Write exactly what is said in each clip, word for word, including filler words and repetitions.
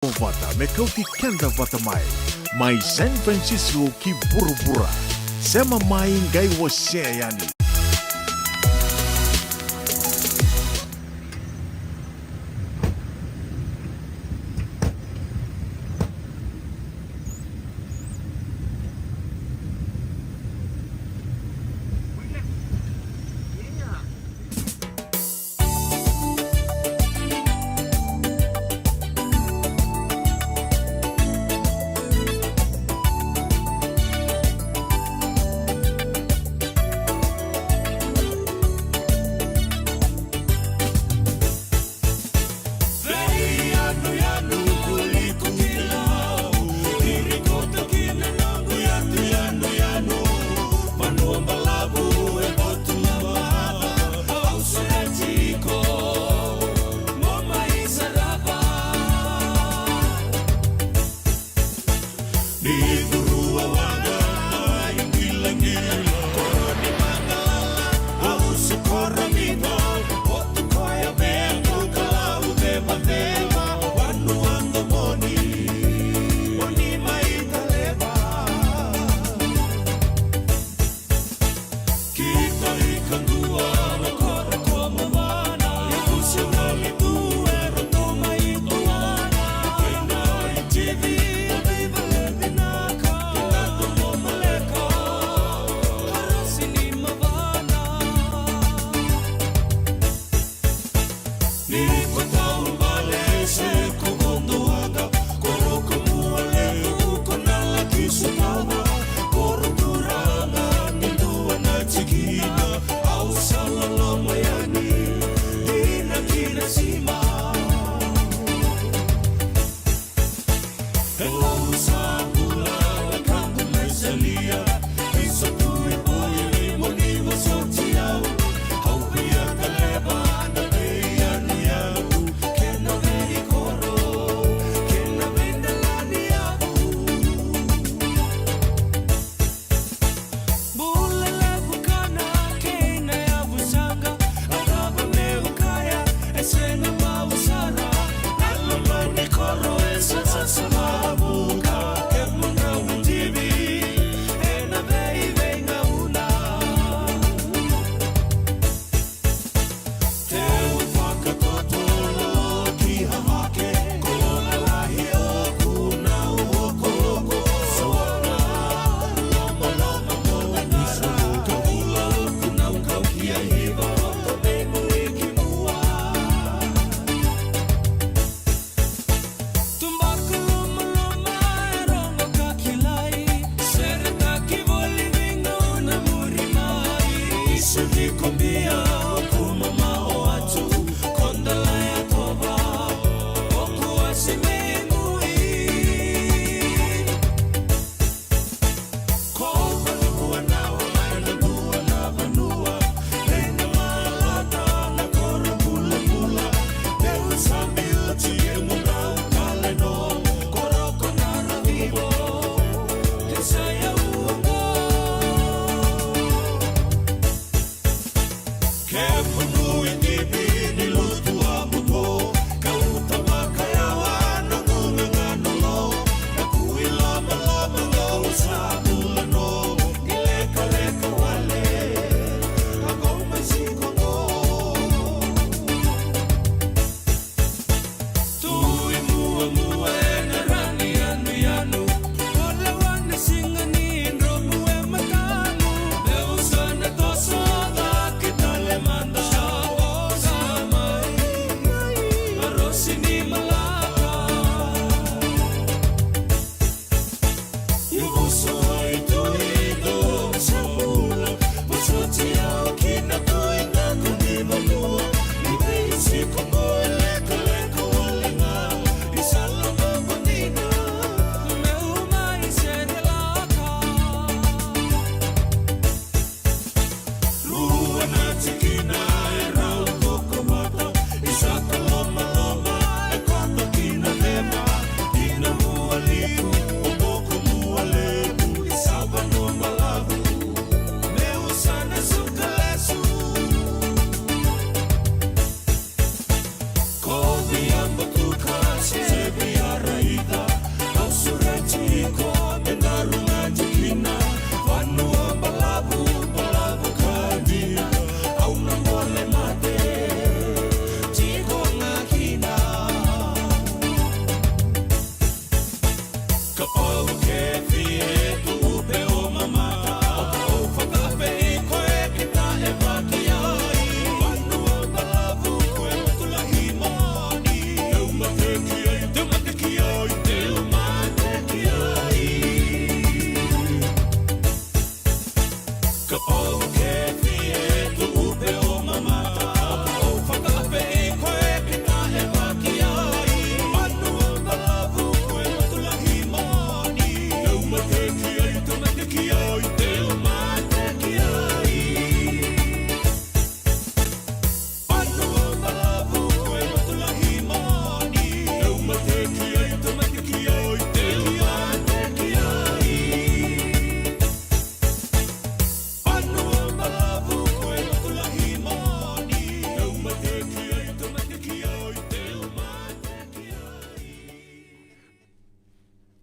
Vata me kauti keda vata mai, mai San Francisco ki vuravura. Sema mai, qai wasea yani.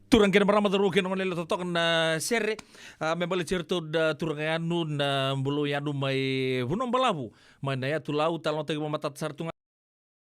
Turaga kei na marama, cauravou kei na goneyalewa totoka na sere. A, me baleti iratou na turaga Yanu na Bulou Yanu mai Vanua Balavu, mai na yatu Lau, talanoataki vakamatata sara tu ga.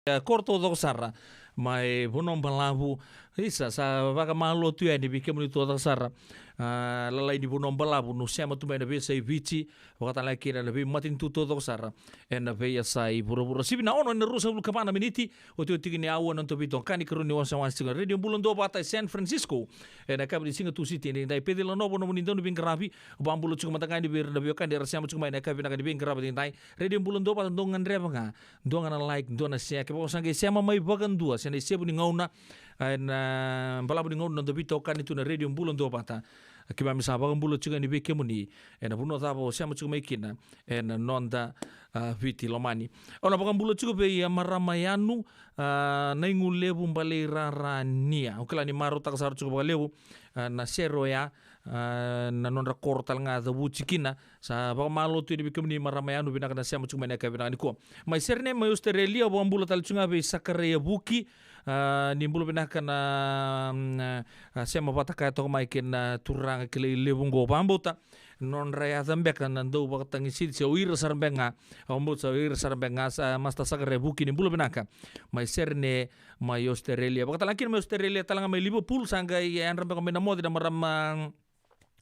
E, koro taucoko sara mai Vanua Balavu. Isa, sa vakamalua tu yani vei kemuni taucoko sara. A, lalai ni Vanua Balavu, ni sema tu mai na veiyasai Viti, vakatalega kina na veimatanitu taucoko sara ena veiyasai vuravura. Sivi na ono ena ruasagavulu ka va na miniti, otioti tiko ni aua na noda veitokani, karua ni wasewase tiko na Radio Bula Duavata e San Francisco. Ena yakavi ni siga Tusiti edaidai, Peci Lanovo nomuni dauniveiqaravi. Vakabula tiko mada ga yani vei ira na veiwekani era sema tiko mai ena yakavi vinaka ni veiqaravi edaidai. Radio Bula Duavata, dou gadreva ga, dua ga na like, dua na share. Kevaka o sa qai sema mai vakadua se na isevu ni gauna, ena balavu ni gauna na noda veitokani tu na Radio Bula Duavata, keimami sa vakabula tiko yani vei kemuni ena vanua cava o sema tiko mai kina ena noda, a, Viti lomani. Au na vakabula tiko vei, a, marama Yanu, a, Naigulevu Baleirara Nia. Au kila ni marautaka sara tiko vakalevu, a, na sere oya, a, na nodra koro talega e cavuti kina. Sa vakamalua tu yani vei kemuni marama Yanu, vinaka na sema tiko mai ena yakavi vinaka nikua. Mai Sydney mai Australia, au vakabula tale tiko ga vei Sakaraia Vuki. A, ni bula vinaka na, mm, a, sema vata kaya toka mai kei na turaga kilai levu qo. Vakabauta nodra yaca beka na dau vakatagicigi se o ira sara beka ga. Vakabauta sa o ira sara beka ga. Sa Master Sakaraia Vuki, ni bula vinaka mai Sydney mai Australia. Vakatalega kina mai Australia talega mai Liverpool, sa qai yadra beka mai na moce na marama,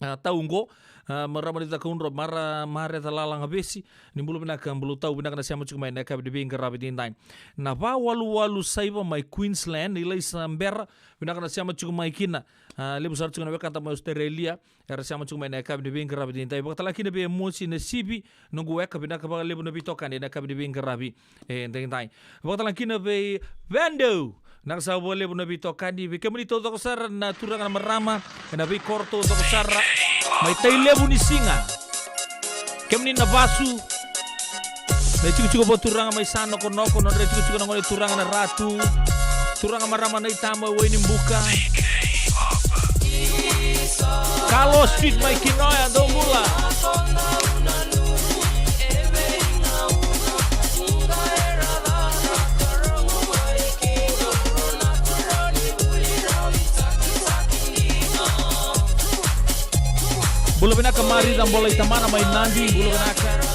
a, tau qo, a, marama ni Cakaudrove, mara, Mare Calala Gavesi, ni bula vinaka, bula tau, vinaka na sema tiko mai ena yakavi ni veiqaravi edaidai. Na va walu walu saiva mai Queensland, Ilaisa Bera, vinaka na sema tiko mai kina. A, levu sara tiko na wekada mai Australia era sema tiko mai ena yakavi ni veiqaravi edaidai. Vakatalega kina vei Mosi Nasivi, noqu weka, vinaka vakalevu na veitokani ena yakavi ni veiqaravi edaidai. Vakatalega kina vei Vendo, vinaka sara vakalevu na veitokani. Vei kemuni taucoko sara na turaga, na marama ena veikoro taucoko sara mai Tailevu ni siga. Kemuni na vasu, na itikotiko vakaturaga mai Sa Nokonoko, nodra itikotiko na gone turaga na Ratu, turaga marama na Itama Wainibuka. Carlos Street mai Kinoya, dou bula. Bula vinaka Marica Bolaitamana mai Nadi, bula vinaka.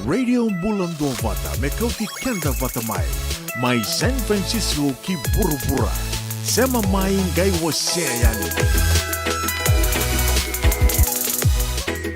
Radio Bula Duavata, me kauti keda vata mai. Mai San Francisco ki vuravura. Sema mai, qai wasea yani.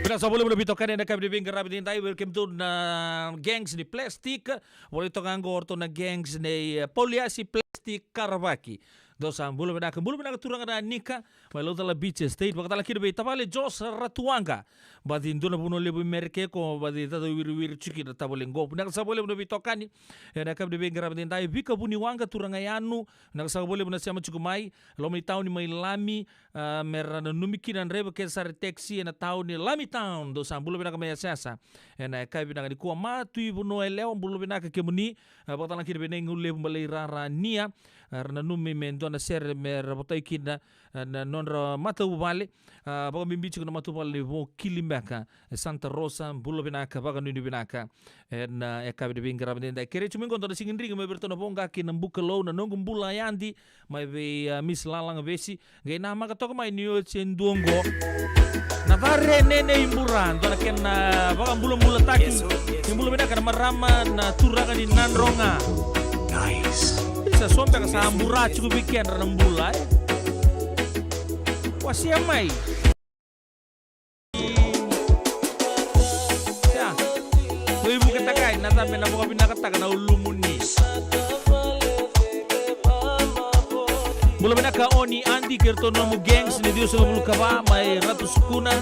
Vinaka sa bula, bula, veitokani ena yakavi ni veiqaravi edaidai, vei kemudou na gangs ni Plastic. Volai toka qo o ratou na gangs nei, eh, Pauliasi Plastic Karavaki. Dou sa bula vinaka, bula vinaka turaga na Nika, mai Laucala Beach Estate, vakatale kina vei tavale Jos Ratuwaqa. Baci dua na vanua levu i Merika ko, baci cata wiriwiri tiko kina tavale qo. Vinaka sa bula, bula, veitokani. Ena yakavi ni veiqaravi edaidai, Vika Vuniwaqa, turaga Yanu. Vinaka sa bula, bula, na sema tiko mai. Loma ni tauni mai Lami, ah, me ra nanumi kina na draiva kece sara e taxi ena tauni Lami Town. Dou sa bula vinaka mai Yasayasa. Ena yakavi vinaka nikua, Matui Vanua Yalewa, bula vinaka kemuni. Ah, vakatale kina vei Naigalulevu Balai Rara Nia. Ah, ra nanumi me dua na sere me ra votai kina, ah, na nodra matavuvale. Ah, vakabibi tiko na matavuvale ni Vokili beka e Santa Rosa, bula vinaka, vakanuinui vinaka. Ena, ah, yakavi ni veiqaravi edaidai. Kerei tiko mai qo dua na sigidrigi mai vei iratou na Voqa kei na Bukalou, Na Noqu Bula Yadi, mai vei, ah, Miss Lalaga Vesi. Qai namaka toka mai ni oti e dua qo. Na care nene i bura, dua na kena, ah, vakabulabulataki. Ni bula vinaka na marama, na turaga ni Nadroga. Nice. Isa so beka sa bura tiko vei kedra na bula, e. Wasea mai. Ya. Ko i vuke takai, na cabe na vakavinakataka na ulumuni. Bula vinaka Oni Adi kei ratou nomu gangs ni ciwasagavulu ka va mai Ratu Sukuna.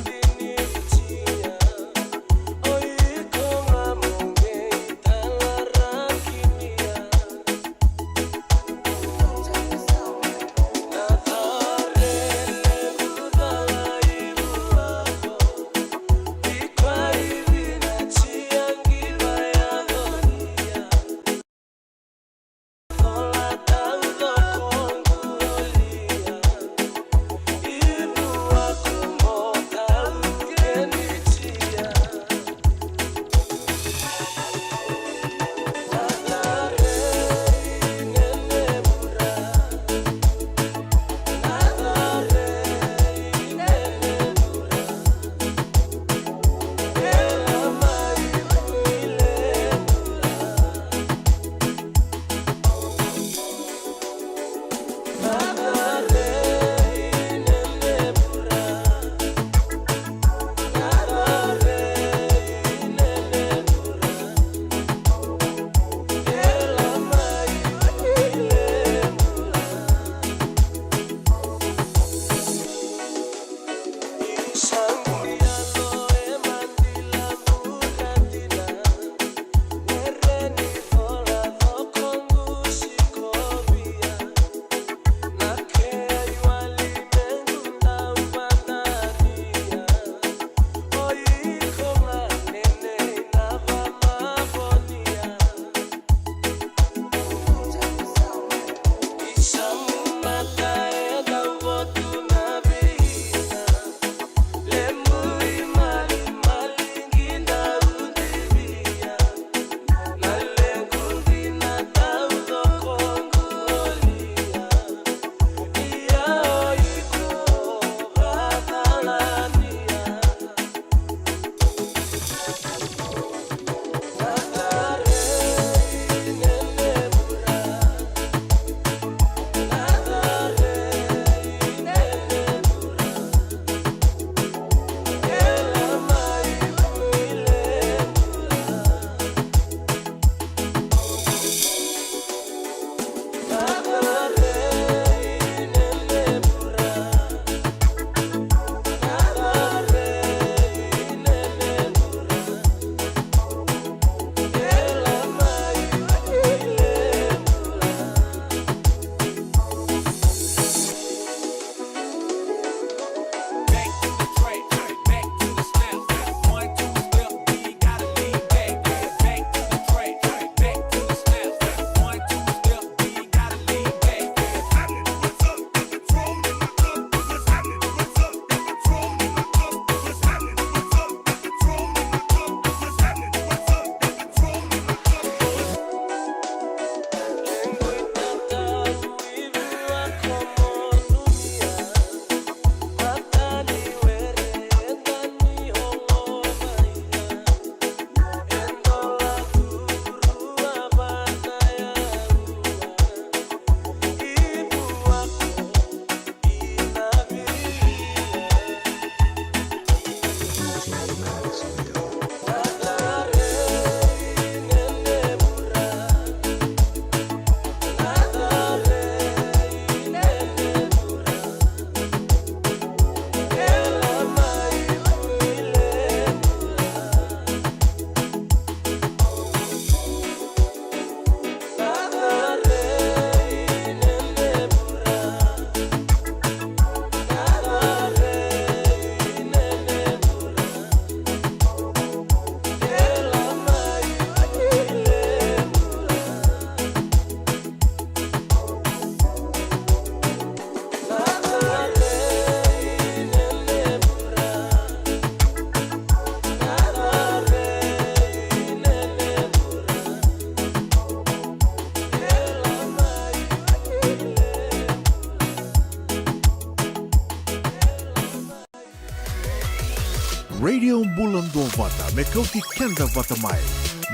Radio Bula Duavata, me kauti keda vata mai.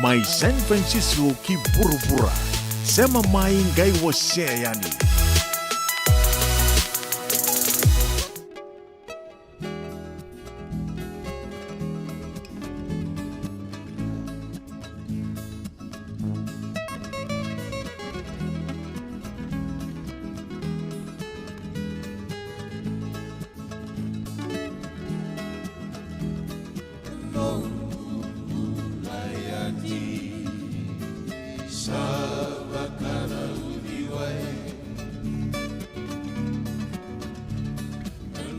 Mai San Francisco ki vuravura. Sema mai, qai wasea yani. Noqu bula e ati, sa vaka na uciwai.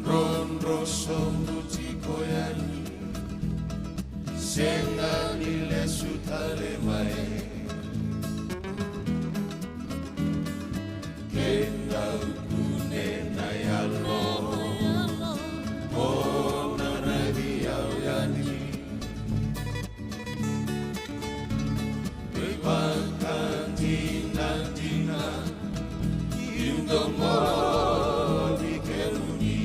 Drodro sobu tiko yani, sega ni lesu tale mai. Keda kune na yalo, o na raici au yani. Vaka dina dina, i domoni kemuni.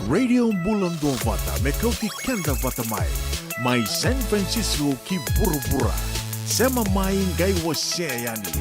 Radio Bula Duavata, me kauti keda vata mai. Mai San Francisco ki vuravura. Sema mai, qai wasea yani.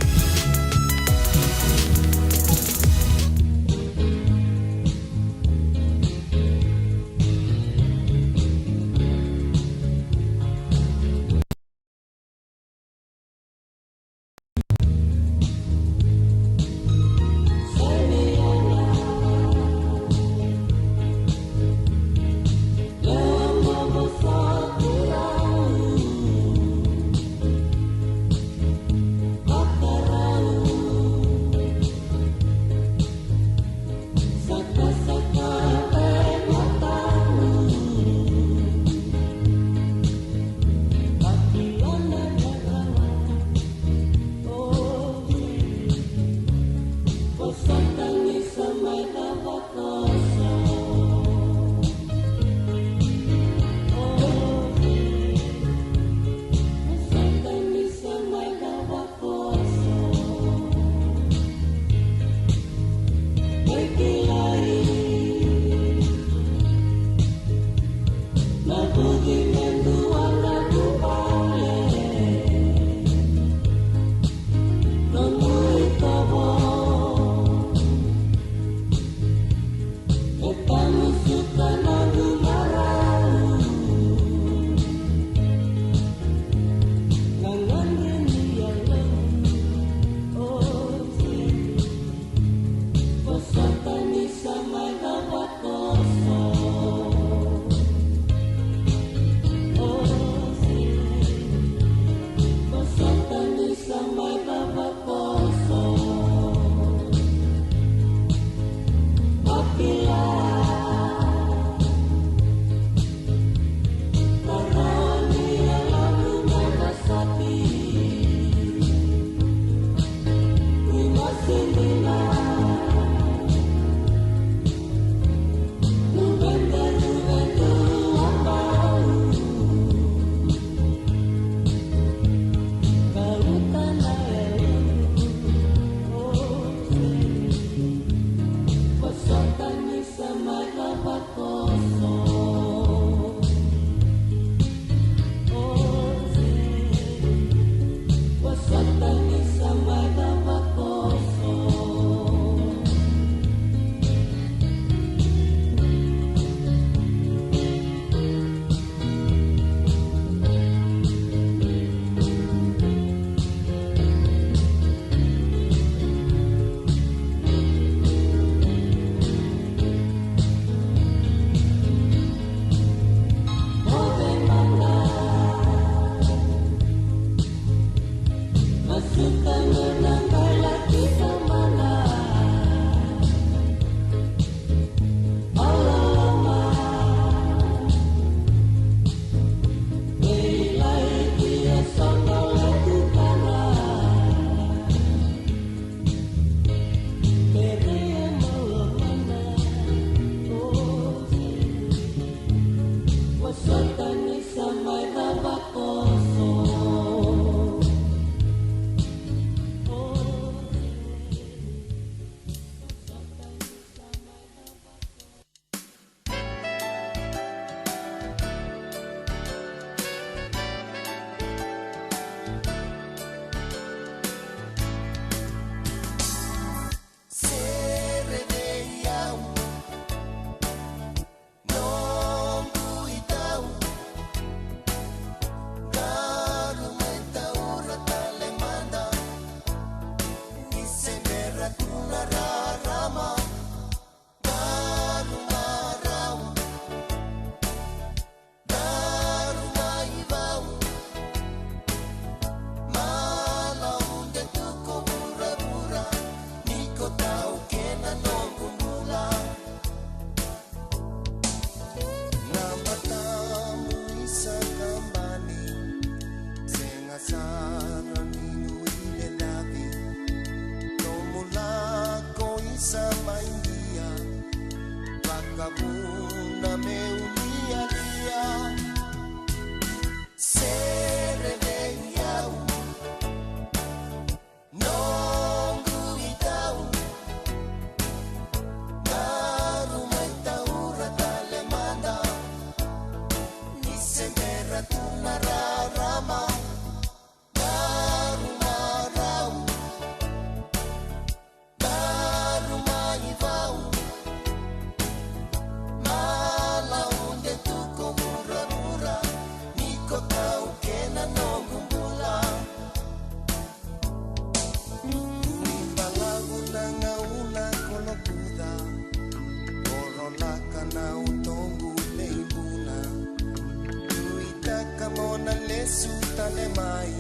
Tale mai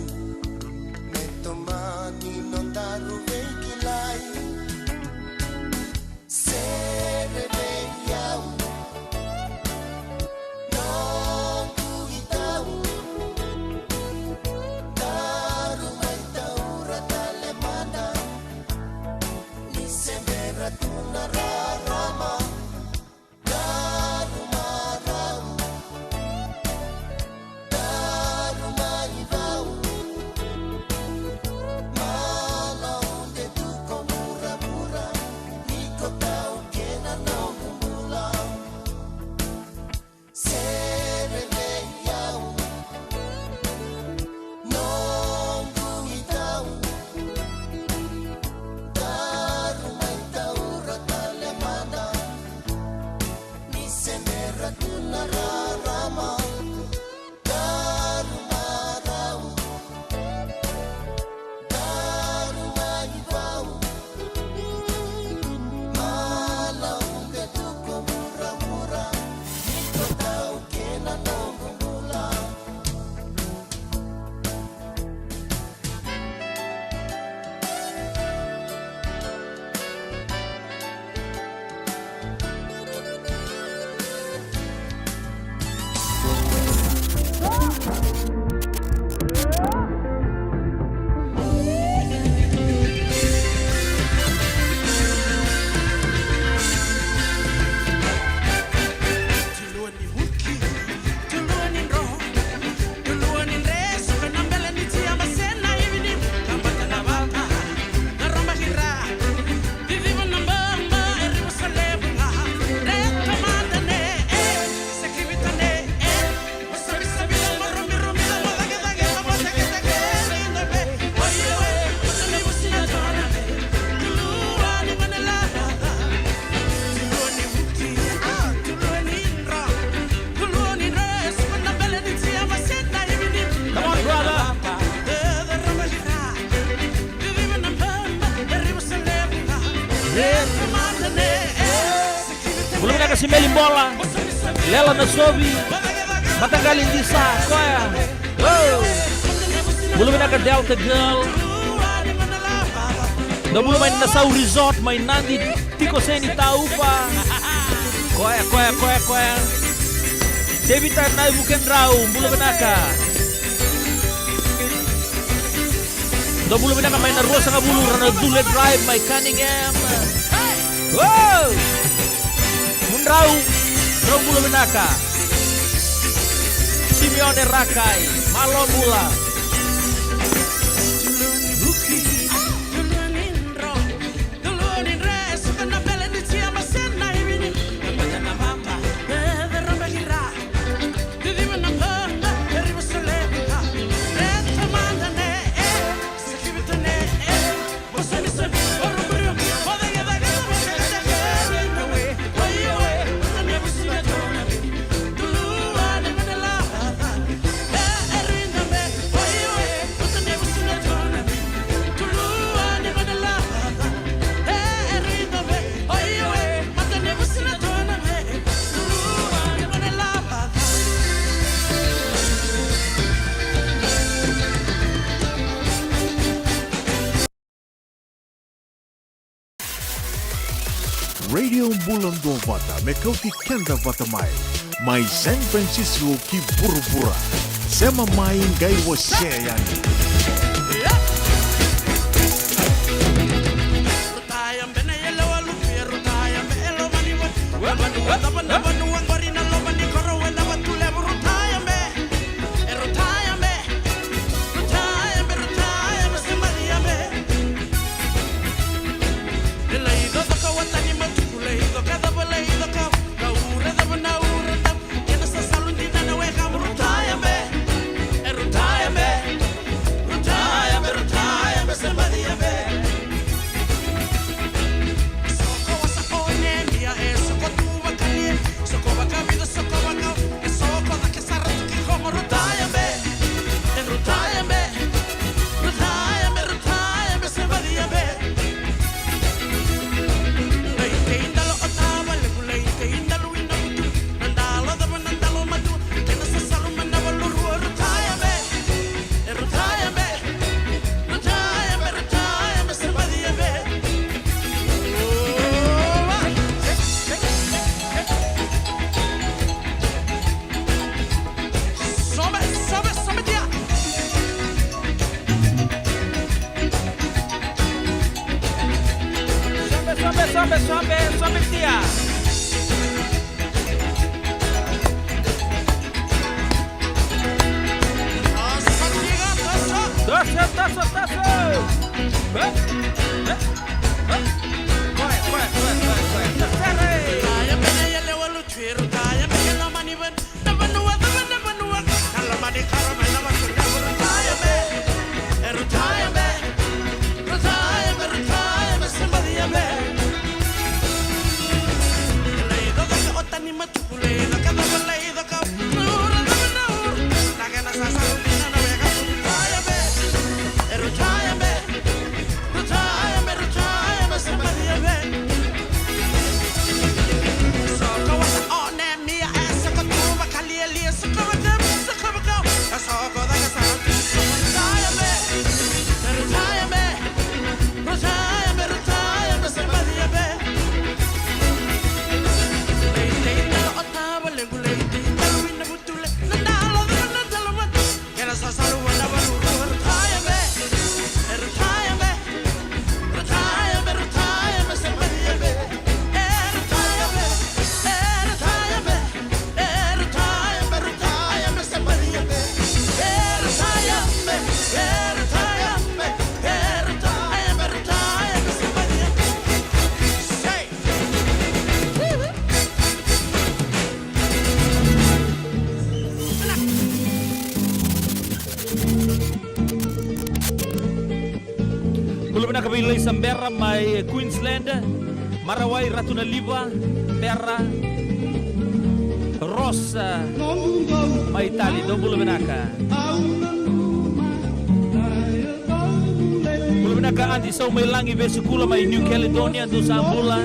me tomani nodaru veikilai. Sere vei au, noqu itau. Daru mai taura tale mada, ni se bera tu na rarama. Daru marau, daru mai vau. Mana ude tu ko vuravura, ni ko tau kena noqu bula. Sere vei au, noqu itau. Daru mai taura tale mada, ni se bera tu na rarama. Daru marau, daru mai vau. Mana ude tu ko vuravura, ni ko tau kena noqu bula. Come on, brother. Bula vinaka Simeli Bola, Lela Nasovi, Mataqali Disa, koya. Oh. Bula vinaka Delta Girl. Dou bula mai Nassau Resort, mai Nadi, tiko seni taupa. Koya, koya, koya, koya. Tevita Naivukedrau, bula vinaka. Dou bula vinaka mai na ruasagavulu Ranadule Drive mai Cunningham. Wow! Mudrau, drau bula vinaka. Simeone Rakai, malo bula. Radio Bula Duavata me kauti keda vata mai, mai San Francisco ki vuravura. Sema mai qai wasea yani. Sobe, sobe, sobe, tia. Toso, toso, toso. Hop, hop, hop. Koe, koe, koe, koe, koe. Toso, re. Bula vinaka vei Laisa Bera mai Queensland, Marawai, Ratu Naliva, Bera, Rosa mai Itali, dou bula vinaka. Bula vinaka Adi Sau mai Lagi, Vesikula mai New Caledonia, dou sa bula.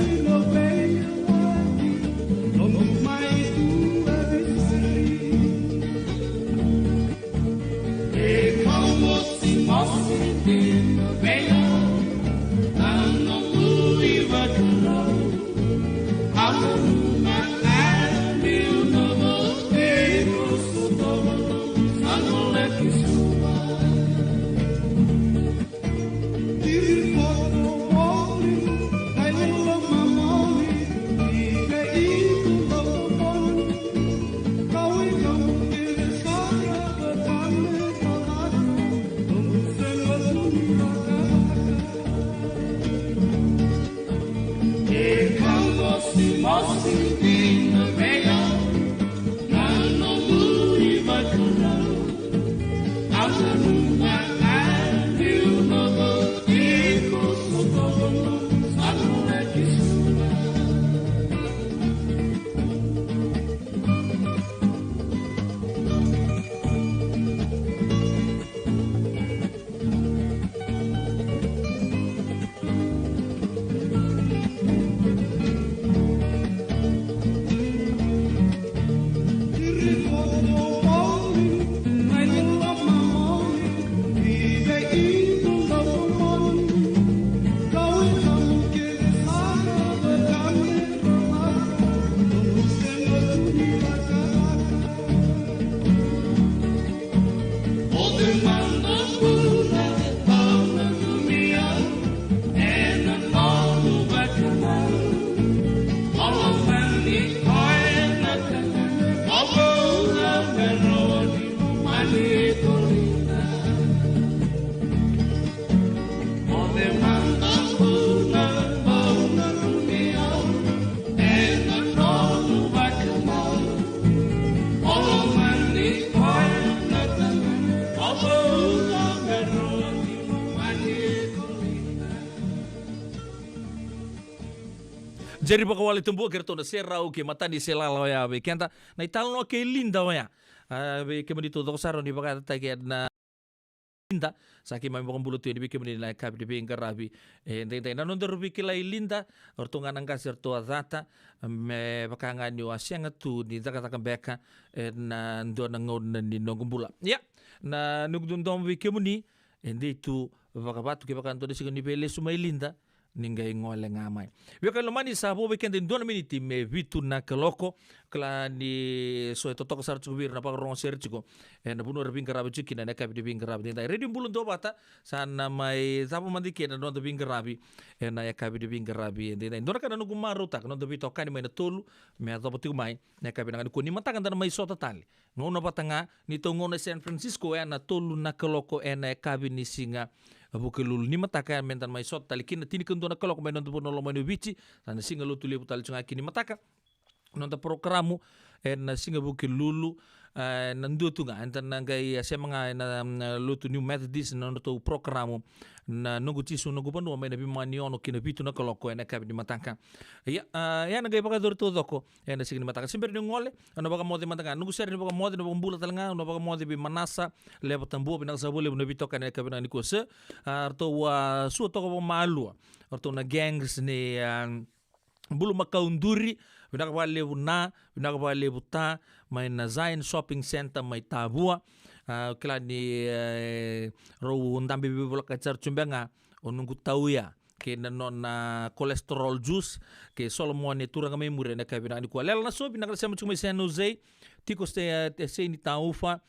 Jeri Vakawale Tabua kei ratou na Serau kei Matani Selala oya vei keda. Na italanoa kei Lida oya. A, vei kemuni tou coko sara ni vakayagataki ena Lida, sa keimami vakabula tu yani vei kemuni na yakavi ni veiqaravi. E daidai na nodaru veikilai Lida, o ratou ga na qase eratou a cata, me vaka ga niu a sega tu ni cakacaka beka ena dua na gauna ni noqu bula. Ia, na noqu dodonu vei kemuni, e dei tu vakavatu kevaka dua na siga ni veilesu mai Lida, ni qai gole ga mai. Veiwekani lomani, sa vo vei keda e dua na miniti me vitu na kaloko. Kila ni so e totoka sara tiko vei ira na vakarorogo sere tiko ena vanua era veiqaravi tiko kina ena yakavi ni veiqaravi edaidai. Radio Bula Duavata, sa na mai cava mada i ke na noda veiqaravi ena yakavi ni veiqaravi edaidai. Dua na ka na noqu marautaka, noda veitokani mai na tolu me yacova tiko mai na yakavi vinaka nikua. Nimataka da na mai sota tale, gauna vata ga ni tau gauna e San Francisco, ena tolu na kaloko ena yakavi ni siga Vukelulu. Nimataka ya me da na mai sota tale kina tinikadua na kaloko mai noda vanua lomani o Viti. Sa na siga Lotulevu tale tiko ga kina nimataka. Noda porokaramu ena siga Vukelulu, e, na dua tu ga, eda na qai, e, sema ga ena, mm, lotu New Methodist na nodratou porokaramu na Noqu Jisu Noqu Vanua mai na veimama ni ono ki na vitu na kaloko ena yakavi nimataka. Ia, a, ia na qai vakayacori taucoko ena siga nimataka. Se bera niu gole, au na vakamoce mada ga. Noqu sere ni vakamoce, na vakabula tale ga, au na vakamoce vei Manasa Levatabua, vinaka sara vakalevu na veitokani ena yakavi vinaka nikua sir. A, ratou a sua toka vakamalua o ratou na gangs ni, a, bulumakau duri. Vinaka vakalevu na, vinaka vakalevu ta, mai na Zion Shopping Centre mai Tavua. A, kila ni, e, rau dabe veivolekati sara tu beka ga o noqu tauya kei na nona cholesterol juice, kei Solomone, turaga mai muri, ena yakavi vinaka nikua. Lela Nasovi, vinaka na sema tiko mai San Jose, tiko se, e, Seini Taufa.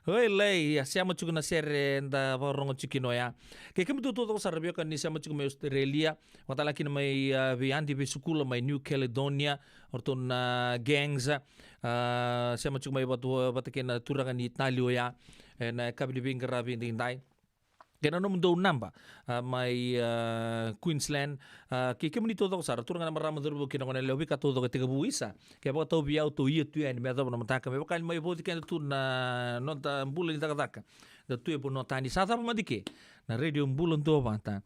Oi, lai, a sema tiko na sere eda vakarorogo tiko kina oya. Kei kemudou taucoko sara, veiwekani ni sema tiko mai Australia, vakatalega kina mai, a, vei Adi Veisukula mai New Caledonia, o ratou na gangs, a, sema tiko mai vata, vata kei na turaga ni Itali oya ena yakavi ni veiqaravi edaidai. Kei na nomudou naba, a, mai, a, Queensland, a, kei kemuni taucoko sara, turaga na marama, cauravou kei na goneyalewa, veika taucoko e tekivu, isa, ke vakatau vei au, tou ia tu yani me yacova na mataka, me vaka ni mai vauci keda tu na noda bula ni cakacaka. Da tu e vanua tani, sa cava mada i ke na Radio Bula Duavata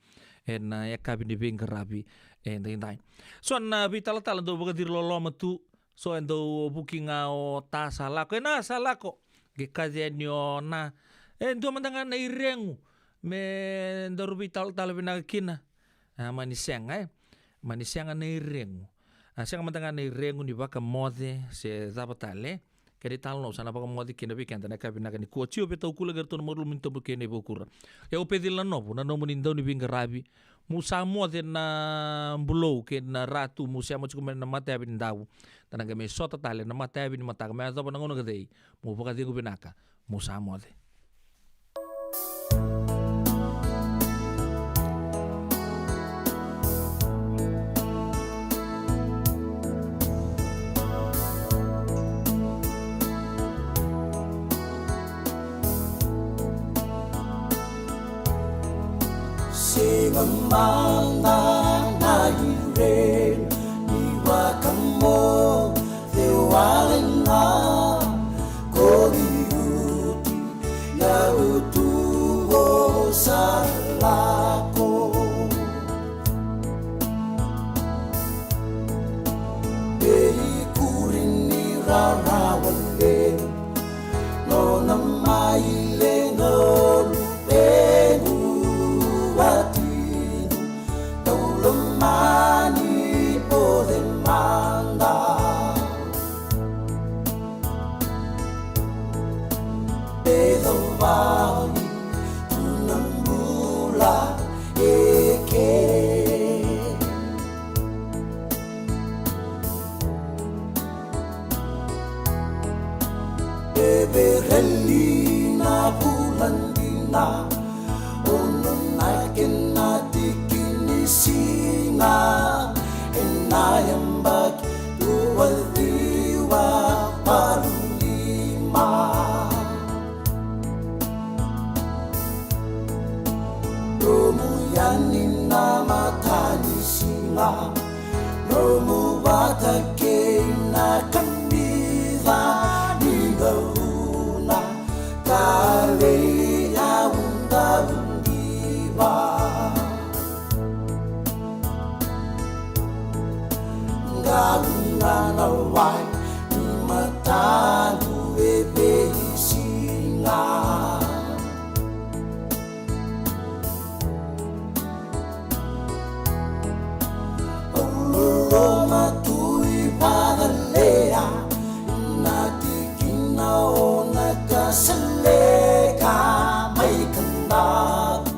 ena yakavi ni veiqaravi edaidai. So na veitalatala dau vakaciri loloma tu, so e dau vuki ga o ta sa lako, e na sa lako. Qai kaci yani o na, e dua mada ga na iregu me daru veitalatala vinaka kina. A, mani sega, e. Mani sega na iregu. A, sega mada ga na iregu ni vakamoce se cava tale, e. Kena italanoa sa na vakamoce kina vei keda na yakavi vinaka nikua. Jiova e taukula kei ratou na marulu mai na tobu kei na ivakura. Ia o Pecila Novu, na nomuni dauniveiqaravi. Mu sa moce na bulou kei na ratu, mu sema tiko mai na matayavi ni davu. Da na qai mai sota tale na matayavi ni mataka me yacova na gauna ka cei, mu vakacegu vinaka, mu sa moce. Sega mada na iregu ni vakamoce wale ga, ko ni uti na utu o sa lako. Vei kuri ni rarawa levu, nona mai le na luvequ watinu, tau lomani o cei mada. E cavani tu na bula e ke. E vereli na vula dina, ono na kena tiki ni siga, ena yabaki dua ciwa walu lima. Nomu yani na matanisiga, nomu vata kei na kamica ni gauna, ka vei au dau diva. Gauna na wai ni mataqu e veisiga. Au loloma tu i vacalea, na tikina o na ka seleka mai kadavu.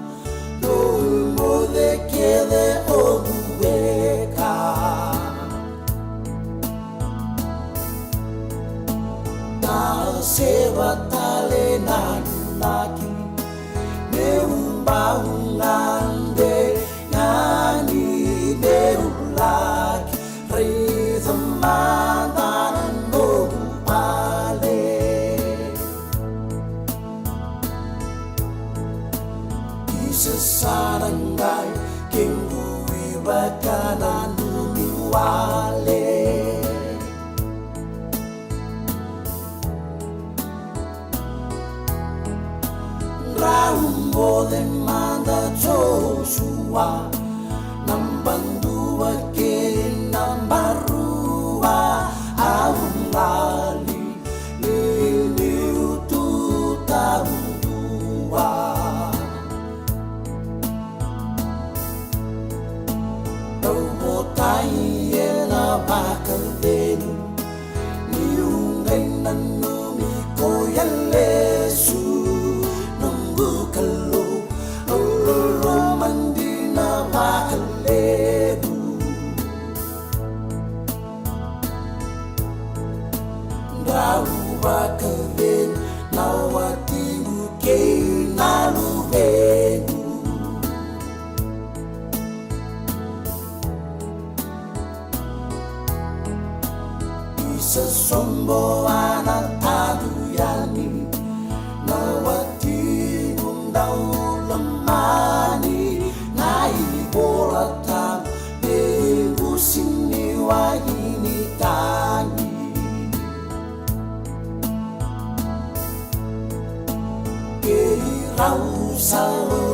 Dou moce kece o Dua kei na barua au lali, ni niu tu taudua. Au votai ena vakaveni, niu qai nanumi koya lesu. Noqu Kalou, au loloma dina vakalevu. Drau vakaveni na watiqu kei na luvequ. Isa sobo ana tadu yani, na watiqu dau lomani, na iVola Tabu me iqu siniwai ni tagi. Keirau sa lo